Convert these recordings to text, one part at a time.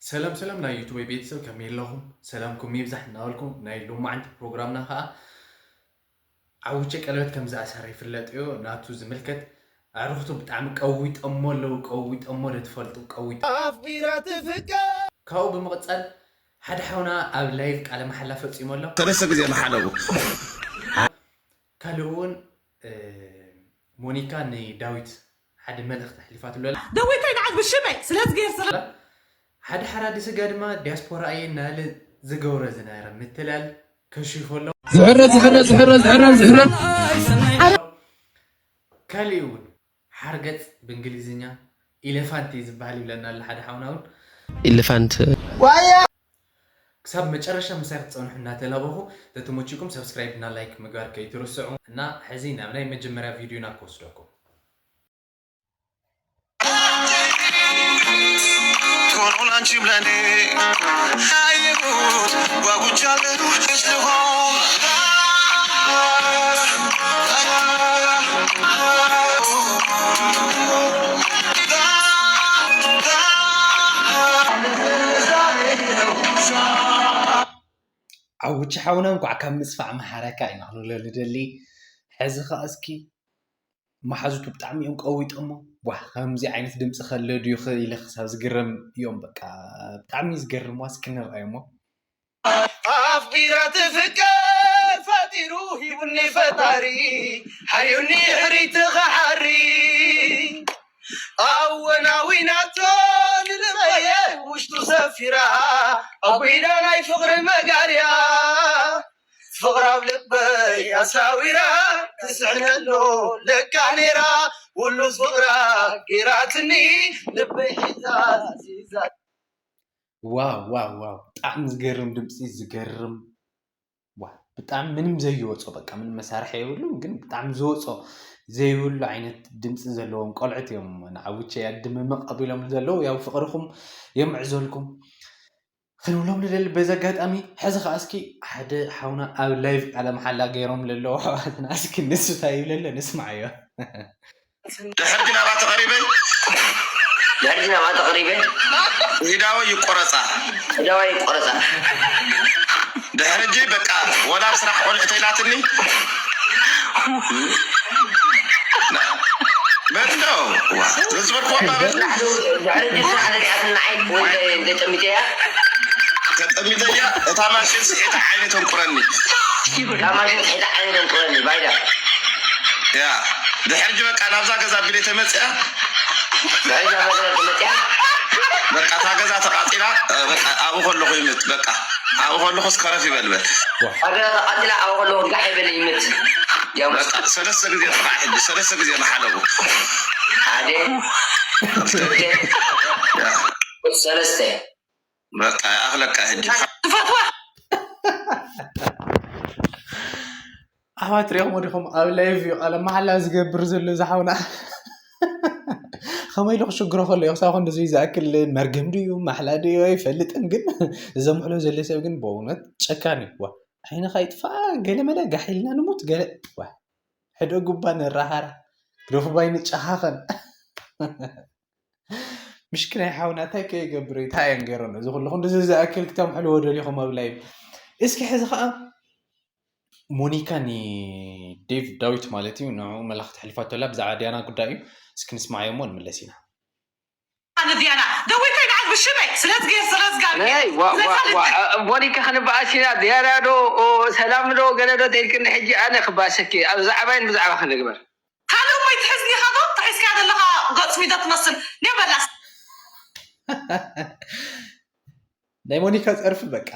ሰላም ሰላም ናይ ዩቱብ ቤተሰብ ከመይ ኣለኹም? ሰላምኩም ይብዛሕ እናበልኩ ናይ ሎማዓንቲ ፕሮግራምና ከዓ ዓውቼ ቀለበት ከም ዝኣሰረ ይፍለጥ እዩ። ናቱ ዝምልከት ኣዕሩኽቱ ብጣዕሚ ቀዊጠሞ ኣለዉ። ቀዊጠሞ ዶ ትፈልጡ? ቀዊጠ ኣፍቂራ ትፍቀር። ካብኡ ብምቕጻል ሓደ ሓውና ኣብ ላይቭ ቃለ መሓላ ፈጺሙ ኣሎ። ሰለስተ ግዜ መሓለቡ። ካልእ እውን እ፣ ሞኒካ ንዳዊት ሓደ መልእኽቲ ኣሕሊፋትሉ ኣላ። ደዊተይ ንዓት ብሽመይ ስለ ዝገይር ስለ ሓደ ሓራዲ ስጋ ድማ ዲያስፖራ እየ እናለ ዝገብሮ ዝነበረ ምትላል ከሽፎ ኣሎ። ዝሕረድ ዝሕረድ ዝሕረድ ዝሕረድ ዝሕረድ። ካልእ እውን ሓርገጽ ብእንግሊዝኛ ኢሌፋንት እዩ ዝበሃል ይብለና ኣሎ ሓደ ሓውና እውን። ኢሌፋንት። ክሳብ መጨረሻ ምሳይ ክትጸንሑ እናተላበኹ ተተመችኩም ሰብስክራይብ እና ላይክ ምግባር ከይትርስዑ። እና ሕዚ ናብ ናይ መጀመርያ ቪድዮና ክወስደኩም። ቶሎ ላንቺ ብለኔ አየሁት ጓጉቻለሁ ልሆን ዓውቺ ሓውና እንኳዕ ካብ ምፅፋዕ መሓረካ ኢና ክንብሎ ንደሊ። ሕዚ ከዓ እስኪ መሓዙቱ ብጣዕሚ እዮም ቀዊጦሞ። ዋ ከምዚ ዓይነት ድምፂ ከለ ድዩ ኢለ ክሳብ ዝግረም እዮም። በቃ ብጣዕሚ ዝገርም ዋ እስኪ ንርኣዮሞ። ኣፍቂራ ትፍቀር ፈጢሩ ሂቡኒ ፈጣሪ ሓዩኒ ሕሪት ኸሓሪ ኣወናዊናቶ ንልበየ ውሽጡ ሰፊራ ኣጒዳ ናይ ፍቕሪ መጋርያ ፍቕራ ኣብ ልበይ ኣሳዊራ ትስሕነሎ ለካ ነይራ ውሉስ ፍቕራ ገይራትኒ ልበይ ሒዛ ዚዛ ዋው ዋው ዋው ብጣዕሚ ዝገርም ድምፂ ዝገርም ዋ ብጣዕሚ ምንም ዘይወፆ በቃ ምንም መሳርሒ የብሉን ግን ብጣዕሚ ዝወፆ ዘይብሉ ዓይነት ድምፂ ዘለዎም ቆልዑት እዮም ንዓውቼ ያድምምቕ ኣቢሎም ዘለዉ ያው ፍቕርኹም የምዕዘልኩም ክንብሎም ንደሊ በዚ ኣጋጣሚ ሕዚ ከዓ እስኪ ሓደ ሓውና ኣብ ላይቭ ቃለ መሓላ ገይሮም ለለዉ ኣሕዋትና እስኪ ንሱ እንታይ ይብለለ ንስማዓዮ ድሕርጂ ናባቲ ቀሪበ ድሕርጂ ናባቲ ቀሪበ ሂዳወ ይቆረፃ ዳዋ ይቆረፃ ድሕርጂ በቃ ወላ ኣብ ስራሕ ቆልዕ ተይላትኒ በንዶ ዝዝበልኩ ድሕርጂ ስራሕ ዘሪኣትኒ ንዓይ ወይ እንደ ጠሚተያ ተጠሚተያ እታ ማሽን ስሒታ ዓይነ ተንቁረኒ ካብ ማሽን ስሒታ ዓይነ ተንቁረኒ ባይዳ ያ ድሕርጂ በቃ ናብዛ ገዛ ቢለ ተመፅያ ናይዛ መገረ ተመፅያ በቃ እታ ገዛ ተቃፂላ በቃ ኣብኡ ከለኹ ይምት በቃ ኣብኡ ከለኹ እስከረፍ ይበልበል ኣብ ገዛ ተቃፂላ ኣብኡ ከለኹ ጋሕ ይበል ይምት ያው በቃ ሰለስተ ግዜ ጥራሕ ሕጂ ሰለስተ ግዜ መሓለቡ ሓደ ሰለስተ በቃ ይኣኽለካ ሕጂ ትፈትዋ ኣሕዋት ሪኢኹም ዲኹም ኣብ ላይቭ እዩ ቃለ መሓላ ዝገብር ዘሎ ዝሓውና ከመይ ኢሉ ክሽግሮ ከሎ እዩ ክሳብ ክንድዚ ዝኣክል መርገም ድዩ ማሕላ ድዩ ኣይፈልጥን ግን ዘምሕሎ ዘሎ ሰብ ግን በእውነት ጨካን እዩ ዋ ዓይንኻ ይጥፋ ገለ መለ ጋሕ ኢልና ንሙት ገለ ዋ ሕደ ጉባ ንራሃራ ግደፉ ባይ ንጨኻኸን ምሽክናይ ሓውና እንታይ ከይገብር እዩ እንታይ እዮም ገይሮም እዚ ኩሉ ክንድዚ ዝኣክል ክተምሕልዎ ደሊኹም ኣብ ላይቭ እስኪ ሕዚ ከዓ ሞኒካ ንዴቭ ዳዊት ማለት እዩ ንዑ መልእኽቲ ሕልፋቶ ኣላ ብዛዕባ ዲያና ጉዳይ እዩ እስኪ ንስማዓዮ እሞ ንምለስ ኢና ኣነ ዲያና ደዊተይ ንዓት ብሽመይ ስለዝገር ስለዝጋር ነይ ዋ- ዋ- ዋ- ሞኒካ ክንበኣስ ኢና ዲያና ዶ ኦ፣ ሰላም ዶ ገለ ዶ ተይልክኒ ሕጂ ኣነ ክባሰኪ ኣብ ዛዕባይን ብዛዕባ ክንግበር ካልእ እሞ ይትሕዝኒ ኢኻ ዶ ተሒዝካ ዘለኻ ገጽ ሚዶ ትመስል ኔበላስ ናይ ሞኒካ ፀርፊ በቃ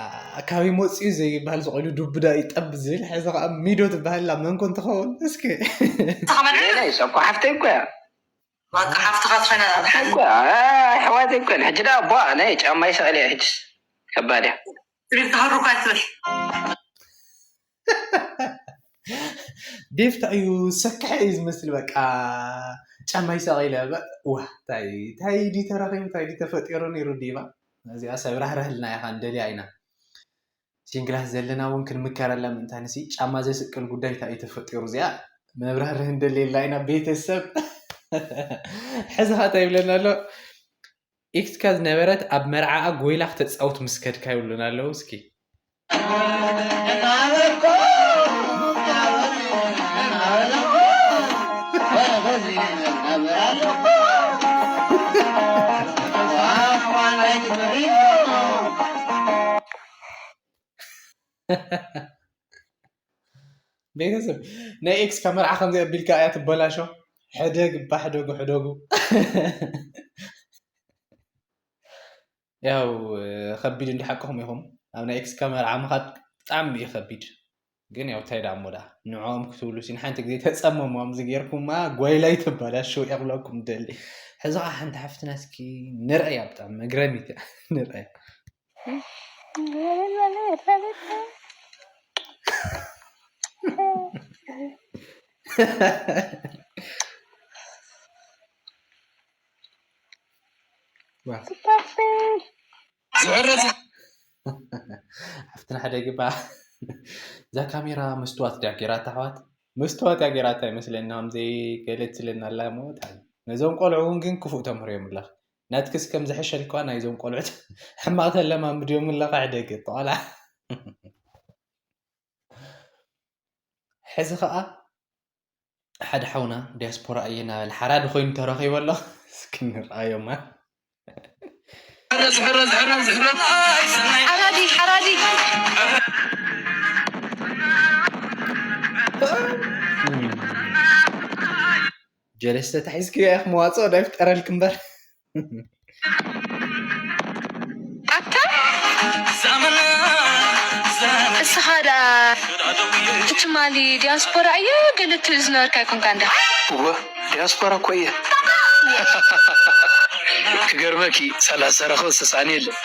ካበይ መፅኡ ዘይበሃል ዝቆይሉ ዱብዳ ይጠብ ዝብል ሕዚ ከዓ ሚዶ ትበሃል ላ መንኮ እንትኸውን እስኪ ናይ ሰኮ ሓፍተይ እኮ እያ በቃ ሓፍትኻ ትኾና እኮ ኣሕዋተይ እኮ ሕጂ ዳ ቧ ናይ ጫማ ይሰቕል እያ ሕጂ ከባድ እያ ትብል ተሃሩካ ትብል ዴፍታ እዩ ሰክሐ እዩ ዝመስል በቃ ጫማ ይሰቒለ ዋ ታይ ታይ ዲ ተረኺቡ ታይ ዲ ተፈጢሩ ነይሩ ዲባ እዚኣ ሰብ ራህረህልና ኢኻ ንደልያ ኢና ሲንግላት ዘለና እውን ክንምከረላ ምእንታንሲ ጫማ ዘስቅል ጉዳይ እንታይ እዩ ተፈጢሩ እዚኣ መብራህርህ እንደሌላ ኢና ቤተሰብ ሕዚ ኸ እንታይ ይብለና ኣሎ ኢክስካ ዝነበረት ኣብ መርዓኣ ጎይላ ክተጻውት ምስ ከድካ ይብሉና ኣለዉ። እስኪ ቤተሰብ ናይ ኤክስካ መርዓ ከምዚ ኣቢልካ እያ ትበላሾ። ሕደግ እባ ሕደጉ ሕደጉ። ያው ከቢድ እንዲ ሓቅኹም ኢኹም። ኣብ ናይ ኤክስካ መርዓ ምኻድ ብጣዕሚ እዩ ከቢድ። ግን ያው እንታይ ደኣ እሞ ደኣ ንዕኦም ክትብሉ ሲን ሓንቲ ግዜ ተጸመሙ። ኣምዚ ጌርኩማ ጓይላይ ትበላሾ እያ ክብለኩም ደሊ። ሕዚ ኸዓ ሓንቲ ሓፍትና እስኪ ንርኣያ፣ ብጣዕሚ መግረሚት እያ። ንርኣያ። ሓፍትና ሓደ ግባ። እዛ ካሜራ መስትዋት ድያ ጌራታ ኣሕዋት? መስትዋት እያ ጌራታ ይመስለኒ፣ ከም ዘይገለጽለና ኣላ እሞ። ነዞም ቆልዑ እውን ግን ክፉእ ተምህርዮም ኣለኻ። ናትክስ ከም ዝሕሸልኳ ናይዞም ቆልዑት ሕማቕ ተለማምድዮም ኣለኻ። ሕደግ ቆልዓ። ሕዚ ኸኣ ሓደ ሓውና ዲያስፖራ እየ እናበለ ሓራዲ ኮይኑ ተረኺቡ ኣሎ። እስኪ ንርኣዮማ። ሕረዝ፣ ሕረዝ፣ ሕረዝ፣ ሕረዝ። ሓራዲ፣ ሓራዲ። ጀለስ ተታሒዝክዮ ኢኺ መዋፅኦ ዶ ይፍጠረልክ እምበር። ኣታ እስኻ ደኣ ትማሊ ዲያስፖራ እየ ገለ ትብል ዝነበርካ ኣይኮንካ እንዳ። እወ፣ ዲያስፖራ እኮ እየ። ክገርመኪ፣ ሰላሳ ረኸብ ተሳእኒ የለን።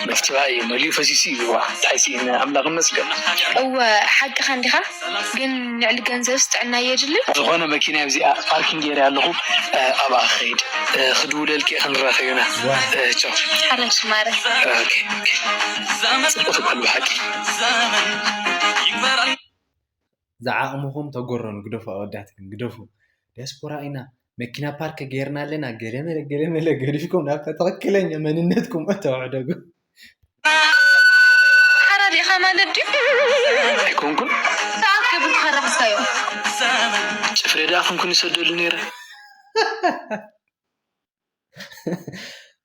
መፍትዋ እዩ፣ መሊኡ ፈሲሱ እዩ። ዋ፣ እንታይ ስኢነ፣ ኣምላኽ ይመስገን። እወ፣ ሓቅኻ እንዲኻ፣ ግን ልዕሊ ገንዘብስ ጥዕና የድልን። ዝኾነ መኪና ኣብዚኣ ፓርኪንግ ጌረ ኣለኹ፣ እ፣ ኣብኣ ክኸይድ፣ እ፣ ክድውለልኪ እየ፣ ክንራኸብ ኢና። ዋ። እ፣ ቻው። ሓራሽ ማረ። ኦኬ፣ ኦኬ። ጽቡቕ ትበሃል ብሓቂ። ዝዓቕምኹም ተጎረኑ፣ ግደፉ ኣወዳት ግን ግደፉ። ዲያስፖራ ኢና፣ መኪና ፓርክ ጌርና ኣለና፣ ገለመለ፣ ገለመለ ገዲፍኩም ናብታ ትኽክለኛ መንነትኩም እተው፣ ሕደጉ። ሓራድ ኢኻ ማለት ድዩ? ኣይኮንኩን። ሰዓት ክብር ተኸረኽስካዮ። ጭፍሬ ደኣ ኮንኩን ይሰደሉ ነይረ።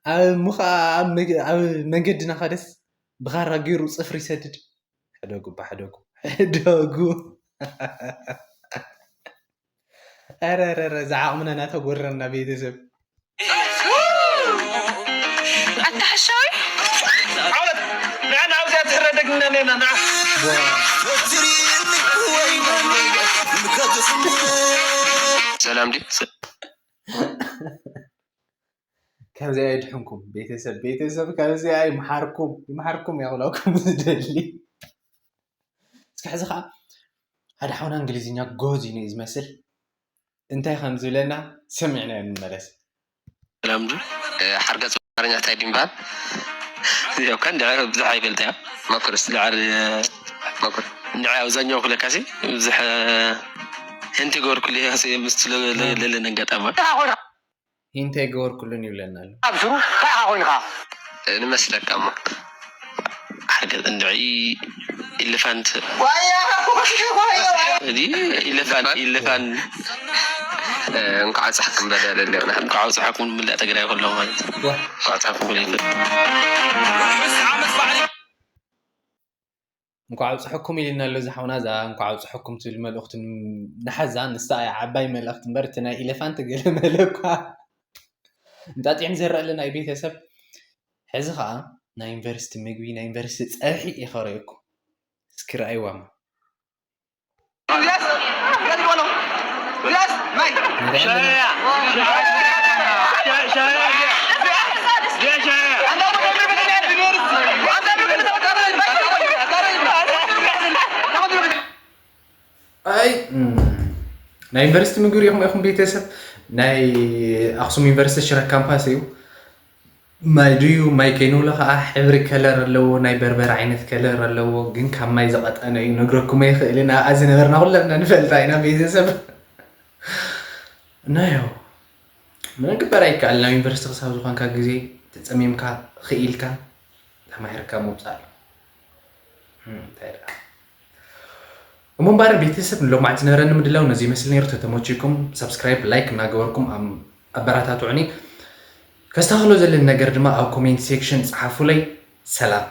ኣብ ሙኻ ኣብ መግ-፣ ኣብ መንገዲ ናኸደስ ብኻራ ገይሩ ጽፍሪ ይሰድድ። ሕደጉ እባ ሕደጉ። ሕደጉ። ኧረ፣ ኧረ፣ ኧረ፣ ዝዓቕምና እናተጎረና ቤተሰብ። ኣታ ሓሻዊ። ዓወት! ንዓ፣ ንዓ፣ ኣብዚኣ ትሕረደግና ነና፣ ንዓ። ሰላም ድዩ? ካብዚኣ የድሕንኩም ቤተሰብ፣ ቤተሰብ ካብዚኣ ይምሓርኩም፣ ይምሓርኩም የቕለኩም ዝደሊ። እስኪ ሕዚ ኸዓ ሓደ ሓውና እንግሊዝኛ ጎዝ እዩ ዝመስል። እንታይ ከም ዝብለና ሰሚዕናዮ ንመለስ። ሰላም ዱ፣ እ፣ ሓርገጽ ኣማርኛ እንታይ ድዩ ምባል? ያው ከን ድዓ ብዙሕ ኣይፈልጥ እያ። መኩር እስቲ። ድዓ፣ እ፣ መኩር። ድዓ ኣብዛኛው ክለካሲ ብዙሕ፣ እ፣ ህንቲ ገበርኩሉ እየ ምስ ለ-፣ ለ-፣ ለለን ኣጋጣሚ። እንታይ ገበርኩሉን ይብለና ኣሎ። ኣብ ስሩ እንታይ ኢኻ ኮይንካ? ንመስለካ እሞ። ሓገዝ እንድዒ ኢለፋንት። ዋያ፣ ዋያ፣ ዋያ። እዚ ኢለፋን፣ ኢለፋን። እ፣ እንኳዕ ኣብፀሐኩም በለ ለለ። እንኳዕ ኣብፀሐኩም ንመላእ ትግራይ ኩሎ ማለት እዩ። ዋ። እንኳዕ ኣብፀሐኩም ኩሎ። እንኳዕ ኣብፀሐኩም ኢልና ኣሎ እዚ ሓውና። እዛ እንኳዕ ኣብፀሐኩም ትብል መልእኽቲ ን-፣ ንሓዛ፣ ንሳ እያ ዓባይ መልእኽቲ እምበር፣ እቲ ናይ ኢለፋንት ገለ መለ እኳ እንጣጢዕን ዘረእ ኣለና እዩ ቤተሰብ። ሕዚ ኸዓ ናይ ዩኒቨርሲቲ ምግቢ፣ ናይ ዩኒቨርሲቲ ፀብሒ እየ ከርእየኩም። እስኪ ረኣይዋማ። ኣይ፣ እም፣ ናይ ዩኒቨርሲቲ ምግቢ ሪኢኹም ኢኹም ቤተሰብ? ናይ ኣኽሱም ዩኒቨርሲቲ ሽረ ካምፓስ እዩ። ማይ ድዩ ማይ ከይንብሎ ከዓ ሕብሪ ከለር ኣለዎ፣ ናይ በርበረ ዓይነት ከለር ኣለዎ፣ ግን ካብ ማይ ዝቐጠነ እዩ፣ ነግረኩም ኣይኽእልን። ኣብኣ ዝነበርና ኩላትና ንፈልጣ ኢና ቤተሰብ። እና ያው ምንም ግበር ኣይከኣል። ናብ ዩኒቨርሲቲ ክሳብ ዝኾንካ ግዜ ተጸሚምካ፣ ኽኢልካ፣ ተማሂርካ ምውጻእ ኣሎ። እም፣ እንታይ ደኣ? እሞ እምበኣር ቤተሰብ፣ ንሎማዕቲ ዝነበረኒ ምድላው ነዚ ይመስል ነይሩ። ተተመችኩም ሳብስክራይብ፣ ላይክ እናገበርኩም ኣም-፣ ኣበረታትዑኒ። ከስተኻኽሎ ዘለኒ ነገር ድማ ኣብ ኮሜንት ሴክሽን ጸሓፉለይ። ሰላም።